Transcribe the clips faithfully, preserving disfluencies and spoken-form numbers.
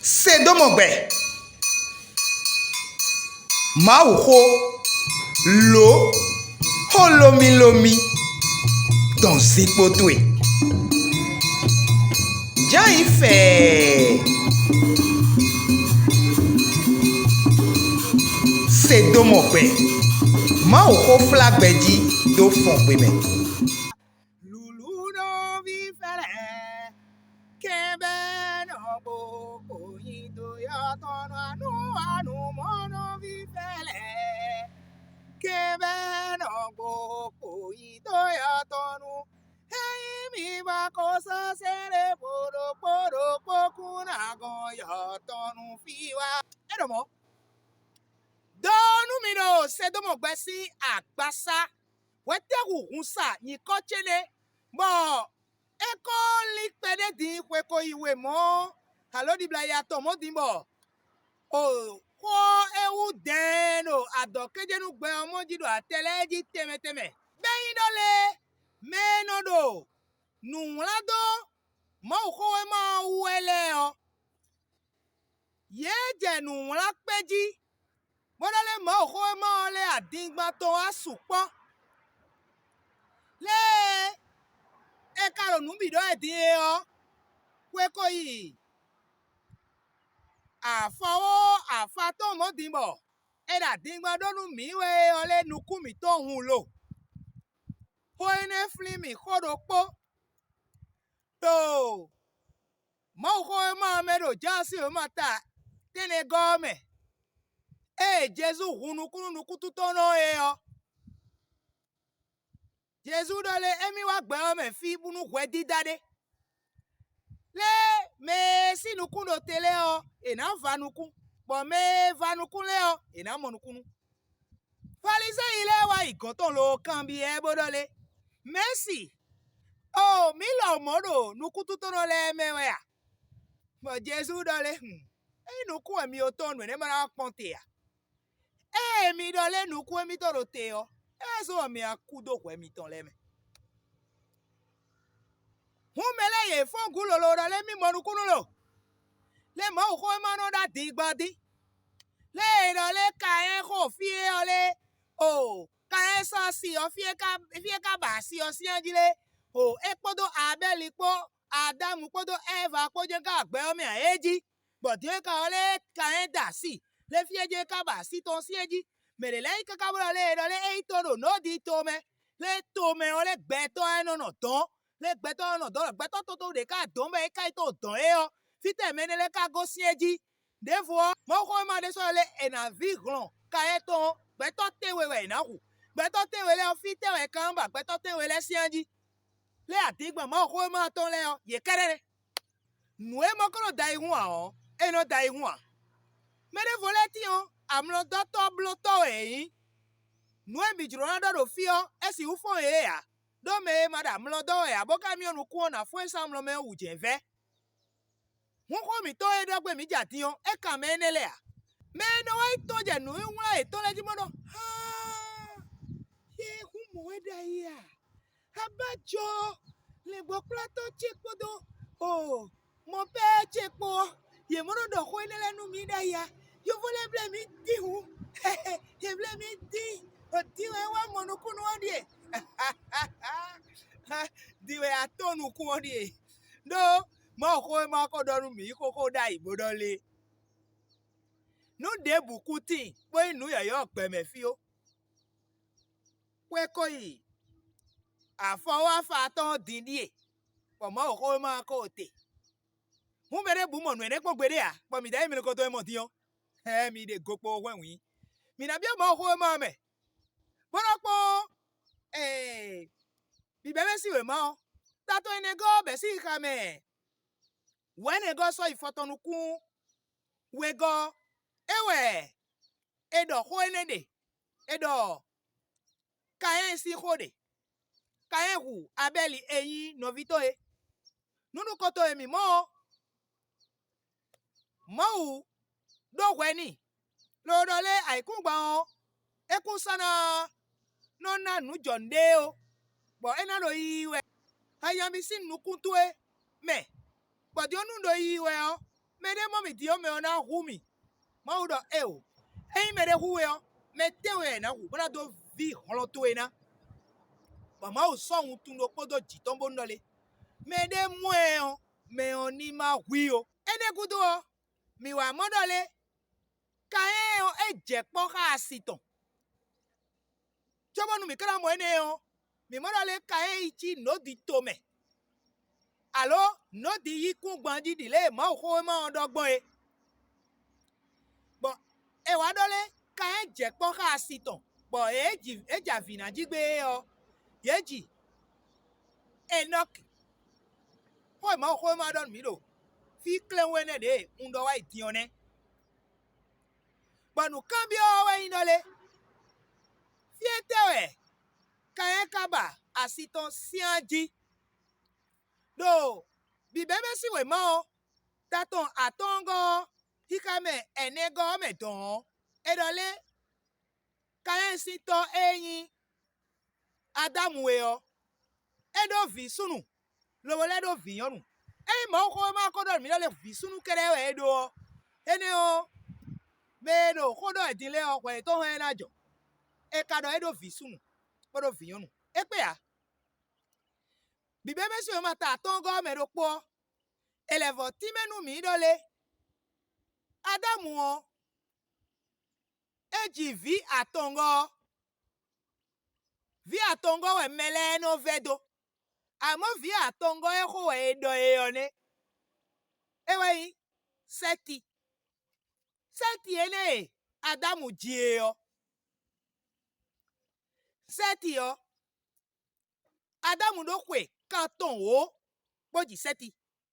Se dó mɔ gbɛ. Mawuxó, lǒ, xó lómílómí dɔn zinkpo towe. Jǎ yi fɛɛ. Se dó mɔ gbɛ. Mawuxó flá gbɛ jí dó fɔn gbe mɛ. Lulu nɔví fɛlɛ, kɛnbɛ nɔ gbo kpo nyi do yɔ tɔn nɔ anu anu mɔ nɔví fɛlɛ, kɛnbɛ nɔ gbo kpo nyi do yɔ tɔn nu. Eyi mi ba ko sɔ sɛnɛ poɖo poɖo kpokun na gɔn yɔ tɔn nu fi wa. E ɖo mɔ. Dɔɔnu mi ɖo Sɛdomɔ gbɛ sín agbasa. Hwetɛ́hu hun sa nyǐkɔ ce nɛ́, bɔ é kó lín kpɛɖé din xwe ko yi wěmɔ alo ɖibla ya tɔn mɔ̌ din bɔ o xó e wú dɛɛn ɖo adɔ̌kéjénúgbɛ ɔ́ mɔ jí ɖo atɛ lɛ́ɛ jí tɛnmɛ tɛnmɛ. Bɛ́ nyí ɖɔ lé, mɛ e nɔ ɖo nǔ wlán dó Mawuxówéma ɔ́ wú wɛ lɛ́ɛ ɔ́, yě jɛ nǔ wlán kpé jí, bó ɖɔ lé Mawuxówéma ɔ́ lɛ́ adingban tɔn wá sukpɔ́. Lée e ka ɖo nǔ bǐ ɖɔ wɛ din é ɔ́, xwe ko yi afɔwó afa tɔn mɔ̌ din bɔ è ɖo adingban ɖó nú mǐ wɛ é ɔ́ lé nukún mǐtɔn hun lo. Xó énɛ́ flín mì xó ɖokpó ɖo Mawuxówéma ɔ́ mɛ ɖo Jǎan sín wěma ta tɛ́nnɛgɔ́ ɔ́ mɛ. Ée Jezu hun nukún nú nukúntíntɔ́nnɔ é ɔ́, Jezu ɖɔ lé émí wá gbɛ ɔ́ mɛ fí bónú hwɛdídá ɖé. Lé mɛ e sín nukún ɖo te lɛ́ɛ ɔ́, è nǎ va nukún, bɔ mɛ e va nukún lɛ́ɛ ɔ́, è nǎ mɔ nukúnnú. Falizɛ́n lɛ́ɛ wá yi gɔ̌n tɔn lo kanbyɔ́ ɛ bó ɖɔ lé: Mɛ̌si, o mǐ lɔmɔ̌ ɖo nukúntíntɔ́nnɔ lɛ́ɛ mɛ wɛ a? Bɔ Jezu ɖɔ lé: Hm, ényí nukún wɛ mi ɖo tɔn nǔ énɛ́ ma ná wá kpɔ́n te a? Ée mi ɖɔ lé nukún émítɔn ɖo te ɔ́, é wɛ zɔ́n bɔ mi wá kú dó hwɛ mitɔn lɛ́ɛ mɛ. Hǔn mɛ lɛ́ɛ yě fɔ́n gǔ lolo ɖɔ lé mì mɔ nukúnnú lo. Lé Mawuxówéma nɔ ɖó adǐngban dín. Lé e ɖɔ lé Kayɛ́n xo fí é ɔ́ lé, o Kayɛ́n sɔ́ asi ɔ́ fí e ka fí e ka ba asi ɔ́ syán jí lé, o é kpódó Abɛ́li kpó Adámu kpódó Ɛ́va kpó jɛ́n ká gbɛ ɔ́ mɛ ǎ é jí. Bɔ din e ka ɔ́ lé Kayɛ́n da asi, lé fí e jɛ́n é ka ba asi tɔn syán jí. Mɛ ɖě lɛ́ɛ nyí káká bó ɖɔ lé e ɖɔ lé é nyí tɔn ɖo nǒdi tomɛ, lé tomɛ ɔ́ lé gbɛtɔ́ ɔ́ nɔ nɔ dɔ̌n, lé gbɛtɔ́ ɔ́ nɔ dɔ̌n ɖɔ gbɛtɔ́ toto ɖě ká dɔ̌n bɔ é ká yi tó dɔ̌n é ɔ́, fítɛ́ mɛ énɛ́ lɛ́ɛ ka gosín é jí? Đěvo ɔ́, Mawuxówéma ɖé sɔ́ lé è nǎ ví hlɔn Kayɛ́n tɔn ɔ́, gbɛtɔ́ tɛ́nwe wɛ è nǎ hu. Gbɛtɔ́ tɛ́nwe lɛ́ɛ ɔ́, fítɛ́ wɛ è ka nɔ ba gbɛtɔ́ tɛ́nwe lɛ́ɛ syán jí? Lé adǐngban Mawuxówéma tɔn lɛ́ɛ ɔ́, yě kɛ́ɖɛ́ nɛ́. Nǔ e ma ko nɔ da ayihún ǎ ɔ́, é nɔ da ayihún ǎ. Mɛ ɖěvo lɛ́ɛ tíin ɔ́, amlɔdɔ́tɔ́ blótɔ́ wɛ è nyǐ. Nǔ e mǐ jló ná ɖɔ ɖo fí ɔ́, é sixú fɔ́n yě ǎ, ɖó mɛ e ma ɖo amlɔ dɔ́ wɛ ǎ bó ka myɔ nukún ɔ́ ná fɔ́n ɛ sín amlɔ mɛ ɔ́ wǔ jɛ́n vɛ́. Hǔn xó mǐtɔn e ɖɔ gbe mǐ ja din ɔ́, é kan mɛ énɛ́ lɛ́ɛ ǎ. Mɛ e nɔ wá yi tɔ́n jɛ nǔnywɛ́nwlá yětɔn lɛ́ɛ jí bó ɖɔ: Haan, yě hun mɔ̌ wɛ ɖ'ayǐ a? Abájɔ, lɛ̌ngbɔ́kplɔ́tɔ́ ce kpódó o mɔ̌pɛ́ ce kpó ɔ́, yě mɔ nɔ ɖɔ xó énɛ́ lɛ́ɛ nú mǐ ɖ'ayǐ a? Yovó lɛ́ɛ blɛ́ mǐ dín hǔn, yě blɛ́ mǐ dín, o dín wɛ wá mɔ nukúnnú ɔ́ ɖíe. Din wɛ a tɔ́n nukún ɔ́ ɖíe. Ɖó Mawuxówéma ɔ́ ko ɖɔ nú mǐ xóxó ɖ'ayǐ bó ɖɔ lé. Nǔ ɖěbǔ kú tíin bó nyí nǔ yɔ̌yɔ́ gbɛ mɛ fí ó. Xwé ko yi afɔwáfa tɔn din ɖíe, bɔ Mawuxówéma ɔ́ ko te. Hǔn mɛ ɖěbǔ mɔ nǔ énɛ́ kpɔ́n gbeɖé ǎ, bɔ mǐ ɖ'ayǐ mɛ nukɔntɔn e mɔ din ɔ́, hɛn mi ɖe go kpo hwɛ́n wǐ. Mǐ ná byɔ́ Mawuxówéma ɔ́ mɛ, bó nɔ́ kpɔ́n bǐbɛ́mɛ sín wěma ɔ́, ta tɔn énɛ́ gɔ́ bɛ̌ sín xixa mɛ wɛ̌nɛgɔ́ sɔ́ yi fɔ tɔn nukún wegɔ́. É wɛ è ɖɔ xó énɛ́ ɖe; è ɖɔ Kayɛ́n sín xó ɖe. Kayɛ́n hu Abɛ́li e nyí nɔví tɔn é. Nǔ nukɔntɔn e mǐ mɔ ɔ́, Mawu ɖó hwɛ n'i, lo ɖɔ lé ayǐkúngban ɔ́, é kún sɔ́ ná nɔ ná nǔ jɔ nǔɖé ó, bɔ é ná ɖo yiyi wɛ. Ayanbi sín nukún towe mɛ, bɔ din ɔ́ nú ɖo yiyi wɛ ɔ́, mɛ Mɛ ɖé mɔ mì din ɔ́, mɛ ɔ́ ná hu mì. Mawu ɖɔ éeǒ. Ényí mɛɖé hu we ɔ́, mɛ tɛ́nwe wɛ è nǎ hu bó ná dó ví hlɔn towe ná. Bɔ Mawu sɔ́ wuntun ɖokpó dó jǐ tɔn bó nɔ lé: Mɛ ɖé mɔ ɛ ɔ́, mɛ ɔ́ ní ma hu i ó. Énɛ́ gúdo ɔ́, mǐ wá mɔ ɖɔ lé: Kayɛ́n ɔ́, é jɛ kpɔ́ xá asi tɔn. Cóbɔ́nú mǐ ka ná mɔ énɛ́ ɔ́, mǐ mɔ ɖɔ lé Kayɛ́n yi cí nǒdi tomɛ, alǒ nǒdi yíkúngban jí ɖi lě e Mawuxówéma ɔ́ ɖɔ gbɔn é. Bɔ è wǎ ɖɔ lé Kayɛ́n jɛ kpɔ́ xá asi tɔn, bɔ yě ji é jɛ avǐ ná jí gbé é ɔ́, yě ji Enɔ́ki. Xó e Mawuxówéma ɖɔ nú mǐ ɖo fí klɛ́nwú énɛ́ ɖě un ɖɔ wá yi din ɔ́ nɛ́. Bɔ nǔkanbyɔ́ ɔ́ wɛ nyí ɖɔ lé: Fí étɛ́ wɛ Kayɛ́n ka ba asi tɔn syán jí? Ɖo bǐbɛ́mɛ sín wěma ɔ́, ta tɔn atɔ́ɔ́ngɔ́ ɔ́, xixa mɛ ɛnɛgɔ́ ɔ́ mɛ dɔn ɔ́, è ɖɔ lé: Kayɛ́n sín tɔ́ e nyí Adámu é ɔ́, é ɖó vǐ súnnu, lobo lɛ́ ɖó vǐ nyɔ́nu. Ényí Mawuxówéma ɔ́ ko ɖɔ nǔ mì ɖɔ lé vǐ súnnu kɛ́ɖɛ́ wɛ é ɖó ɔ́, énɛ́ ɔ́, mɛ e ɖo xó ɖɔ wɛ din lɛ́ɛ ɔ́, hwɛ yětɔn hɛn ná jɔ. È ka ɖɔ é ɖó vǐ súnnu, bó ɖó vǐ nyɔ́nu. É kpé ǎ. Bǐbɛ́mɛ sín wěma ta atɔ́ɔ́ngɔ́ ɔ́ mɛ ɖokpó ɔ́, è lɛ̌ vɔ́ tínmɛ nú mǐ ɖɔ lé: Adámu ɔ́, é ji vǐ atɔngɔ́ ɔ́. Vǐ atɔngɔ́ wɛ mɛ lɛ́ɛ nɔ vɛ́ dó. Amɔ̌ vǐ atɔngɔ́ e xó wɛ è ɖɔ é ɔ́ nɛ́. É wɛ nyí Sɛ́ti. Sɛ́ti énɛ́ e Adámu ji é ɔ́. Sɛ́ti ɔ́, Adámu ɖó xwe kan tɔn wǒ bó ji Sɛ́ti.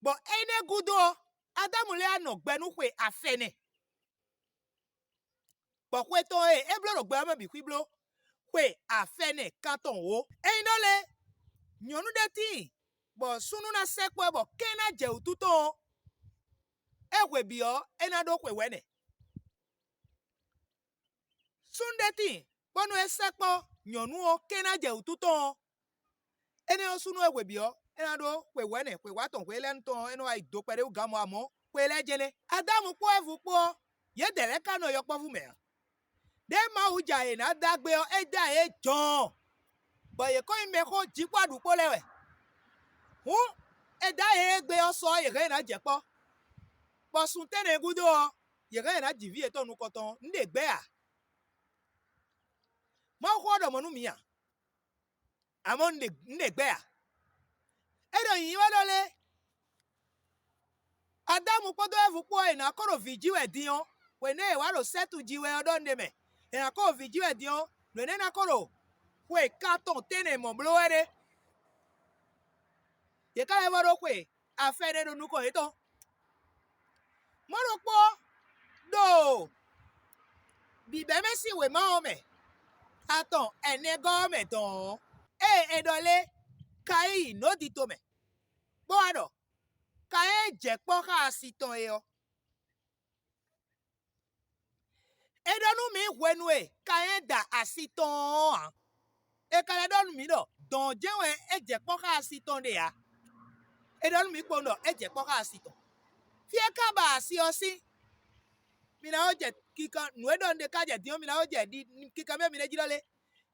Bɔ énɛ́ gúdo ɔ́, Adámu lɛ́ wá nɔ gbɛ nú xwe afɛnɛ. Bɔ xwe tɔn e é bló ɖo gbɛ ɔ́ mɛ bǐ xwíbló xwe afɛnɛ kan tɔn wǒ. Ényí ɖɔ lé, nyɔ̌nu ɖé tíin, bɔ súnnu ná sɛkpɔ́ ɛ bɔ kɛ́n ná jɛ wǔtu tɔn ɔ́, é hwe bǐ ɔ́, é ná ɖó xwe wɛ̌nɛ. Súnnu ɖé tíin, bónú é sɛkpɔ́ nyɔ̌nu ɔ́ kɛ́n ná jɛ wǔtu tɔn ɔ́, énɛ́ ɔ́ súnnu e hwe bǐ ɔ́, é ná ɖó xwe wɛ̌nɛ, xwe wǎtɔn hwe lɛ́ɛ tɔn ɔ́, é nɔ wá yi do kpɛɖé wú gǎn mɔ̌ amɔ̌, xwe lɛ́ɛ jɛ́n nɛ́. Adámu kpó Ɛvu kpó ɔ́, yědɛɛ lɛ́ɛ ka nɔ yɔkpɔ́vú mɛ ǎ. Đěe Mawu ja yě ná dó agbe ɔ́, é dó ayǐ é jɔ̌ɔn, bɔ yě kɔn nyí mɛxó jǐkpɔ́ ɖu kpó lɛ́ɛ wɛ. Hǔn, è dó ayǐ e gbe ɔ́ sɔ ɔ́, yě hɛn ɛ ná jɛ kpɔ́, bɔ sun tɛ́nnɛ gúdo ɔ́, yě hɛn ɛ ná ji vǐ yětɔn nukɔntɔn. Un ɖe gbɛ́ a? Mawuxó ɔ́ ɖɔ mɔ̌ nú mǐ a? Amɔ̌, un ɖe un ɖe gbɛ́ a? É ɖo nyǐnyí wɛ ɖɔ lé? Adámu kpódó Ɛvu kpó e è nǎ kó ɖo vǐ jí wɛ din ɔ́, hwenu e è wǎ ɖo sɛ́tu jí wɛ ɔ́ ɖɔ un ɖe mɛ. È nǎ kó ɖo vǐ jí wɛ din ɔ́, nǔ énɛ́ ná kó ɖo xwe ka tɔn tɛ́nnɛ mɔ̌ bló wɛ ɖé. Yě ká lɛ́ vɔ ɖó xwe afɛnɛ ɖo nukɔn yětɔn. Mɔ̌ ɖokpó ɖo bǐbɛ́mɛ sín wěma ɔ́ mɛ, atɔn ɛnɛgɔ́ ɔ́ mɛ dɔn ɔ́, ée è ɖɔ lé Kaín yi nǒdito mɛ, bó wá ɖɔ Kaín jɛ kpɔ́ xá asi tɔn é ɔ́. È ɖɔ nú mǐ hwenu e Kaɛ́n da asi tɔn ɔ́ ǎ. È ka lɛ́ ɖɔ nú mǐ ɖɔ dɔ̌n jɛ́n wɛ é jɛ kpɔ́ xá asi tɔn ɖe ǎ. È ɖɔ nú mǐ kpowun ɖɔ é jɛ kpɔ́ xá asi tɔn. Fí e ka ba asi ɔ́ sín, mi ná ko jɛ kikan nǔ e ɖɔ un ɖe ka jɛ din ɔ́, mi ná ko jɛ ɖi kikan byɔ́ miɖée jí ɖɔ lé?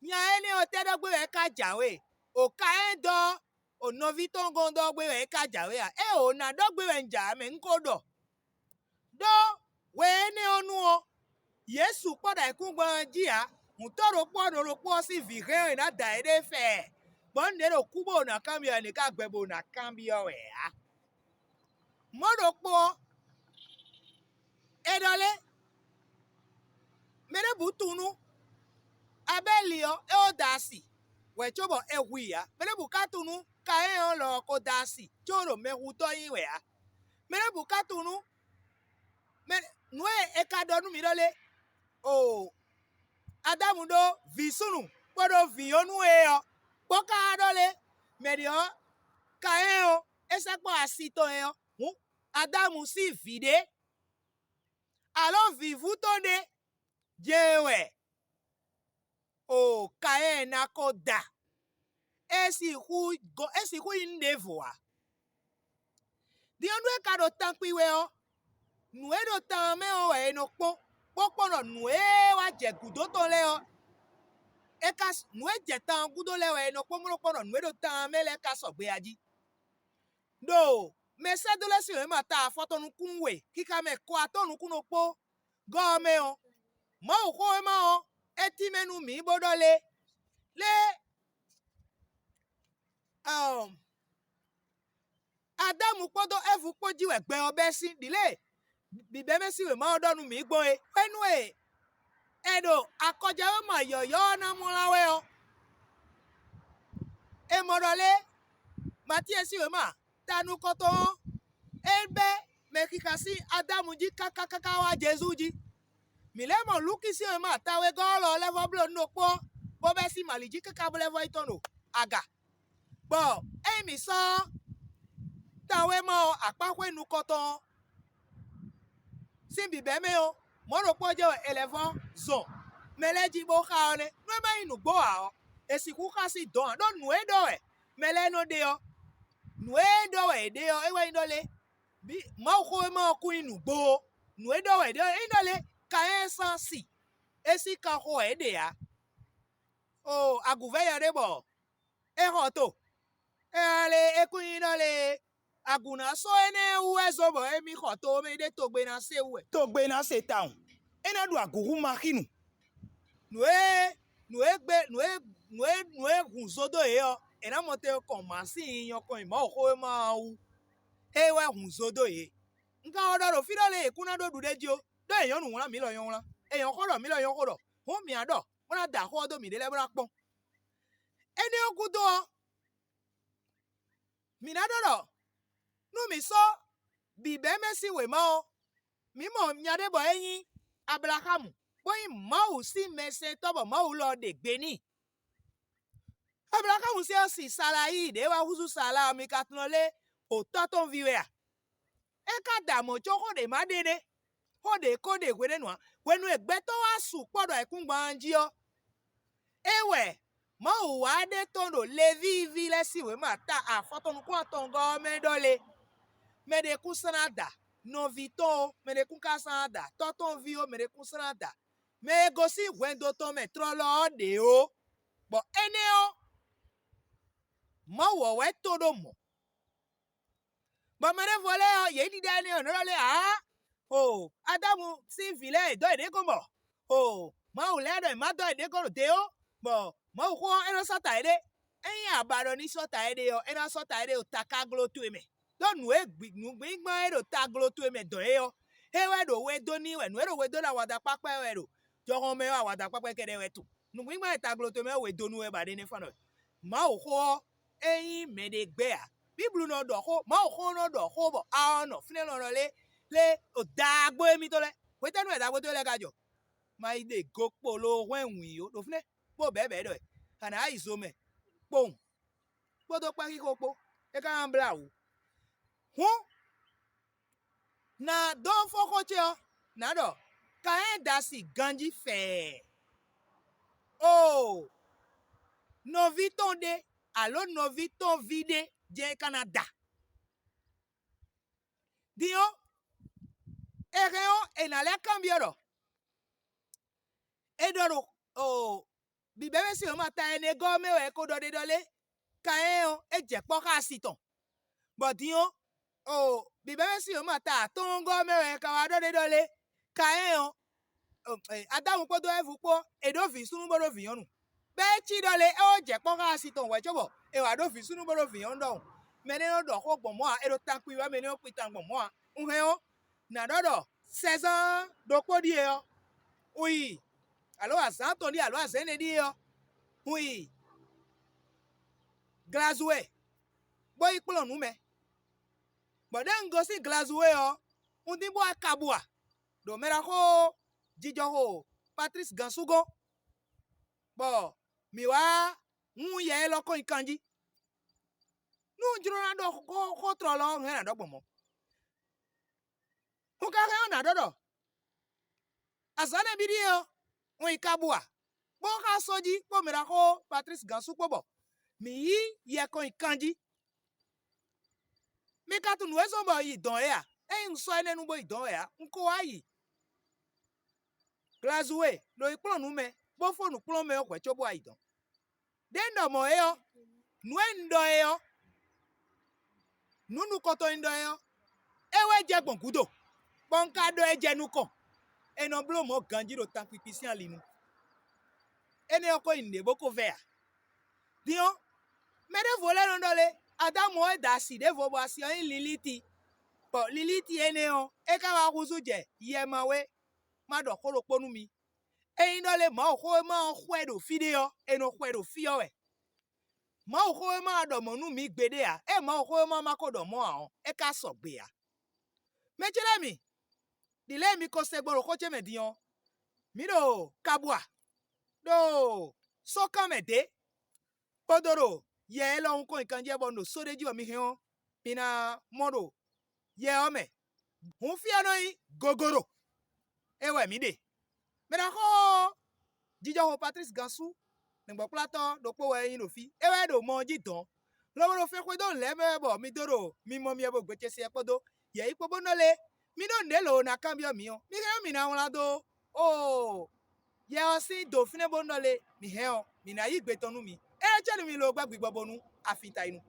Nya énɛ́ ɔ́ tɛ́ ɖɔ gbé wɛ é ka jǎwe? O Kaɛ́n dɔ́ o nɔví tɔn gɔ́n dɔ́ gbé wɛ é ka jǎwe a? Ée o ná ɖɔ gbé wɛ un jǎ mɛ un ko ɖɔ. Đó hwe énɛ́ ɔ́ nu ɔ́, yě sukpɔ́ ɖo ayǐkúngban ɔ́ jí ǎ. Hǔntɔ́ ɖokpó ɔ́ ɖo ɖokpó ɔ́ sín vǐ hɛn ɔ́, è nǎ da yěɖée fɛ, bɔ nǔɖé ɖo kú bó ná kanbyɔ́ ɛ, è nǐ ka gbɛ bó ná kanbyɔ́ wɛ ǎ. Mɔ̌ ɖokpó ɔ́, è ɖɔ lé, mɛ ɖěbǔ tunwun nú Abɛ́li ɔ́, é ko da asi wɛ cóbɔ è hu i ǎ; mɛ ɖěbǔ ka tunwun nú Kaɛ́n ɔ́ lɔ ɔ́ ko da asi có ɖo mɛhutɔ́ nyí wɛ ǎ; mɛ ɖěbǔ ka tunwun nú mɛ nǔ e è ka ɖɔ nú mǐ ɖɔ lé, o Adámu ɖó vǐ súnnu kpódó vǐ nyɔ́nu e ɔ́, bó ka ɖɔ lé, mɛ ɖě ɔ́, Kaɛ́n ɔ́, é sɛkpɔ́ asi tɔn ɛ ɔ́, hǔn Adámu sín vǐ ɖé, alǒ vǐvú tɔn ɖé jɛ́n wɛ o Kaɛ́n ná ko da. É sixú gɔ́ é sixú nyí nǔ ɖěvo ǎ. Din ɔ́, nú é ka ɖo tankpin wɛ ɔ́, Nǔ e ɖo tan ɔ́ mɛ ɔ́ wɛ è nɔ kpɔ́n, bó kpɔ́n ɖɔ nǔ e wá jɛ gǔdo tɔn lɛ́ɛ ɔ́, é ka nǔ e jɛ tan ɔ́ gúdo lɛ́ɛ wɛ è nɔ kpɔ́n, bó nɔ kpɔ́n ɖɔ nǔ e ɖo tan ɔ́ mɛ lɛ́ɛ ka sɔgbe a jí. Ɖo mɛsɛ́dó lɛ́ɛ sín wěma ta afɔtɔn nukún we xixa mɛ kɔ atɔ́ɔ́n nukún ɖokpó gɔ́ ɔ́ mɛ ɔ́, Mawuxówéma ɔ́, é tínmɛ nú mǐ bó ɖɔ lé: lé Adámu kpódó Ɛvu kpó jí wɛ gbɛ ɔ́ bɛ́ sín ɖǐlé bǐbɛ́mɛ sín wěma ɔ́ ɖɔ nú mǐ gbɔn é. Hwenu e è ɖo akɔjɛwéma yɔ̌yɔ́ ɔ́ ná mlá wɛ ɔ́, è mɔ ɖɔ lé Matíɛ sín wěma ta nukɔntɔn ɔ́, é bɛ́ mɛ xixa sín Adámu jí káká káká wá Jezu jí. Mǐ lɛ́ mɔ Lúki sín wěma tawegɔ́ élɔ́ lɛ́ vɔ́ bló nǔ ɖokpó ɔ́, bó bɛ́ sín Mali jí káká bó lɛ́ vɔ́ yi tɔn ɖo aga. Bɔ ényí mǐ sɔ́ tawéma ɔ́ akpáxwé nukɔntɔn ɔ́ sín bǐbɛ́ mɛ ɔ́, mɔ̌ ɖokpó jɛ́n wɛ è lɛ́ vɔ́ zɔn mɛ lɛ́ɛ jí bó xá ɔ́ nɛ́. Nú é ma nyí nǔgbó ǎ ɔ́, è sixú xá sín dɔ̌n ǎ, ɖó nǔ e ɖɔ wɛ mɛ lɛ́ɛ nɔ ɖe ɔ́, nǔ e ɖɔ wɛ è ɖe ɔ́, é wɛ nyí ɖɔ lé: Mawuxówéma ɔ́ kún nyí nǔgbó ó. Nǔ e ɖɔ wɛ è ɖe ɔ́, é nyí ɖɔ lé: Kayɛ́n sín asi, é sín kanxo wɛ é ɖe ǎ. Oo, agǔvɛ́ yɔ ɖé bɔ é xɔ to. É ɔ́ lé, é kún nyí ɖɔ lé: Agǔnasó énɛ́ wú wɛ zɔ́n bɔ émí xɔ to ɔ́ mɛ yi ɖe togbe ná se wú wɛ. Togbe ná se tawun. É ná ɖu agǔ hú Maxínu. Nǔ e nǔ e gbe nǔ e nǔ e nǔ e hun zo dó yě ɔ́, è nǎ mɔ te kɔn mǎ sín nyi nyɔkɔn nyi Mawuxówéma ɔ́ wú. É wɛ hun zo dó yě. Un ka wɔ ɖɔ ɖo fí ɖɔ lě è kún ná ɖó ɖuɖéjí ó, ɖó è nyɔ̌ nǔ wlán mǐ lɔ nyɔ́ wlán. È nyɔ̌ xó ɖɔ mǐ lɔ nyɔ́ xó ɖɔ. Hǔn mǐ á ɖɔ, bó ná da xó ɔ́ dó mǐɖée lɛ́ɛ bó ná kpɔ́n. Énɛ́ ɔ́ gúdo ɔ́, mǐ ná ɖɔ ɖɔ nú mǐ sɔ́ bǐbɛ́mɛ sín wěma ɔ́, mǐ mɔ nya ɖé bɔ é nyí Ablaxámu, bó nyí Mawu sín mɛsɛntɔ́ bɔ Mawu lɔ ɖe gbe n'i. Ablaxámu sɛ́ ɔ́ si Salayíi ɖě wá húzú Sala ɔ́, mi ka tunɔ lé xo tɔ́ tɔn ví wɛ a? É ka da mɔ̌ có xó ɖě ma ɖe nɛ́, xó ɖě ko ɖe hwenɛ́nu ǎ. Hwenu e gbɛtɔ́ wá sukpɔ́ ɖo ayǐkúngban ɔ́ jí ɔ́, é wɛ Mawu wá ɖe tɔn ɖo Levíi ví lɛ́ɛ sín wěma ta afɔtɔn nukún atɔngɔ́ ɔ́ mɛ ɖɔ lé: Mɛ ɖé kún slán da nɔví tɔn ó, mɛ ɖé kún ka slán da tɔ́ tɔn ví ó, mɛ ɖé kún slán da mɛ e gosín hwɛndo tɔn mɛ tlɔlɔ ɔ́ ɖě ó. Bɔ énɛ́ ɔ́, Mawu ɔ́ wɛ to ɖó mɔ̌. Bɔ mɛ ɖěvo lɛ́ɛ ɔ́, yě ɖiɖa énɛ́ ɔ́, nɔ́ ɖɔ lé ǎ, o Adámu sín vǐ lɛ́ɛ è dɔ́ yě ɖě gɔ́n bɔ o Mawu lɛ́ɛ ɖɔ è má dɔ́ yě ɖě gɔ́n ɖo de ó, bɔ Mawuxó ɔ́, é nɔ́ sɔ́ ta yěɖée. Ényí a ba ɖɔ ní sɔ́ ta yěɖée ɔ́, é ná sɔ́ ta yěɖée ɖo takáglo towe mɛ. Ɖó nǔ e nǔgbígbán e ɖo taglo towe mɛ dɔn é ɔ́, é wɛ ɖo we dó n'i wɛ. Nǔ e ɖo we dó nú awada kpákpá wɛ ɖo jɔhɔn mɛ ɔ́, awada kpákpá kɛ́ɖɛ́ wɛ tunwun. Nǔgbígbán e taglo towe mɛ ɔ́, we dó nú wɛ ba ɖé nɛ́ fán ɖɔ Mawuxó ɔ́, é nyí mɛ ɖé gbɛ́ ǎ. Bíblu nɔ ɖɔ xó, Mawuxó nɔ ɖɔ xó bɔ a ɔ́ nɔ fínɛ́ nɔ ɖɔ lé lé ɖo daagbó émítɔn lɛ́ɛ. Hwetɛ́nu wɛ daagbó towe lɛ́ɛ ka jɔ? Ma yi ɖe go kpolo hwɛ́n wǐn ó, ɖo fínɛ́ bó bɛ̌bɛ̌ ɖɔ a nǎ yi zo mɛ kpowun kpódó kpɛ́xixo kpó, é ka ná blá wǔ. Hǔn, nǎ dó fó xó ce ɔ́, nǎ ɖɔ: Kayɛ́n da asi ganjí fɛɛ. Oo, nɔví tɔn ɖé, alǒ nɔví tɔn ví ɖé jɛ́n é ka ná da. Din ɔ́, è hɛn ɔ́, è nǎ lɛ́ kanbyɔ́ ɖɔ: È ɖɔ ɖo oo bǐbɛ́mɛ sín wěma ta ɛnɛ gɔ́ ɔ́ mɛ wɛ è ko ɖɔ ɖe ɖɔ lé: Kayɛ́n ɔ́, é jɛ kpɔ́ xá asi tɔn. Bɔ din ɔ́, oo bǐbɛ́mɛ sín wěma ta atɔ́ɔ́ngɔ́ ɔ́ mɛ wɛ è ka wá ɖɔ ɖe ɖɔ lé: Kayɛ́n ɔ́, Adámu kpódó Ɛvu kpó, è ɖǒ vǐ súnnu bó ɖó vǐ nyɔ́nu. Bɔ é cí ɖɔ lé, é wó jɛ kpɔ́ xá asi tɔn wɛ cóbɔ è wǎ ɖó vǐ súnnu bó ɖó vǐ nyɔ́nu ɖɔhun. Mɛ énɛ́ nɔ ɖɔ xó gbɔn mɔ̌ ǎ, è ɖo tankpin wɛ mɛ énɛ́ nɔ kpin tawun gbɔn mɔ̌ ǎ. Un hɛn ɔ́, nǎ ɖɔ ɖɔ sɛzán ɖokpó ɖíe ɔ́, un yi, alǒ azǎn atɔn ɖíe alǒ azǎn ɛnɛ ɖíe ɔ́, un yi Glazue, bó yi kplɔ́n nǔ mɛ. Bɔ ɖěe un gosín Glazue ɔ́, un dín bó wá Kabua, ɖo mɛ ɖaxó jijɔxo Patlísi gǎn sú gɔ́n, bɔ mǐ wá hun yɛ élɔ́ kɔn nyi kanjí. Nú un jló ná ɖɔ xó xó tlɔlɔ ɔ́, un hɛn ná ɖɔ gbɔn mɔ̌. Un ka hɛn ɔ́ nǎ ɖɔ ɖɔ azǎn nɛ́ bí ɖíe ɔ́, un yi Kabua, bó xá só jí kpó mɛ ɖaxó Patlísi gǎn sú kpó bɔ mǐ yí yɛ kɔn nyi kanjí. Mi ka tunwun nǔ e zɔ́n bɔ yi dɔn é a? Ényí un sɔ́ énɛ́ nu bó yi dɔ̌n wɛ ǎ, un ko wá yi. Glazue ɖo yi kplɔ́n nǔ mɛ, bó fó nǔkplɔ́nmɛ ɔ́ hwɛ̌ cóbó wá yi dɔ̌n. Ɖěe un ɖɔ mɔ̌ é ɔ́, nǔ e un ɖɔ é ɔ́, nǔ nukɔntɔn e un ɖɔ é ɔ́, é wɛ jɛ gbɔn gǔdo, bɔ un ka ɖɔ ɛ jɛ nukɔn. È nɔ bló mɔ̌ ganjí ɖo tankpikpi sín ali nu. Énɛ́ ɔ́ ko nyí nǔɖé bó ko vɛ́ ǎ. Din ɔ́, mɛ ɖěvo lɛ́ɛ nɔ ɖɔ lé, Adámu ɔ́ é da asi ɖěvo bɔ asi ɔ́ nyí Lilíti, bɔ Lilíti énɛ́ ɔ́, é ka wá húzú jɛ Yɛmawé. Má ɖɔ xó ɖokpó nú mi. Ényí ɖɔ lé Mawuxówéma ɔ́ xwɛ ɖo fí ɖé ɔ́, è nɔ xwɛ ɖo fí ɔ́ wɛ. Mawuxówéma ɔ́ ɖɔ mɔ̌ nú mǐ gbeɖé ǎ; ée Mawuxówéma ɔ́ ma ko ɖɔ mɔ̌ ǎ ɔ́, é ka sɔgbe ǎ. Mɛ ce lɛ́ɛ mi, ɖi lě e mi ko se gbɔn ɖo xó ce mɛ din ɔ́, mǐ ɖo kabua ɖo sókan mɛ dě, kpódó ɖo yɛ élɔ́ wún kɔn nyi kanjí bɔ un ɖo só ɖé jí bɔ mi hɛn ɔ́, mi ná mɔ ɖo yɛ ɔ́ mɛ. Hǔn fí ɔ́ nɔ nyí gogoro, é wɛ mǐ ɖe. Mɛ ɖaxó ɔ́, jijɔxo Patlísi Gansú, nǔgbɔ́kplɔ́tɔ́ ɖokpó wɛ é nyí ɖo fí; é wɛ ɖo mɔ ɔ́ jí dɔ̌n, lobo ɖo fɛn xwedó nǔ lɛ́ɛ mɛ wɛ bɔ mi dó ɖo mimɔ myɛ bo gbe ce se ɔ́ kpódó yɛ̌yi kpó bó nɔ lé. Mi ɖó nǔɖé lǒ ná kanbyɔ́ mǐ ɔ́, mi hɛn ɔ́ mǐ ná wlán dó. Oo, yɛ ɔ́ sín do fínɛ́ bó nɔ lé, mǐ hɛn ɔ́, mǐ ná yí gbe tɔn nú mi. Énɛ́ cɛ́ nú mi lo gbɛ́ gbigbɔ bónú afin ta yi nu.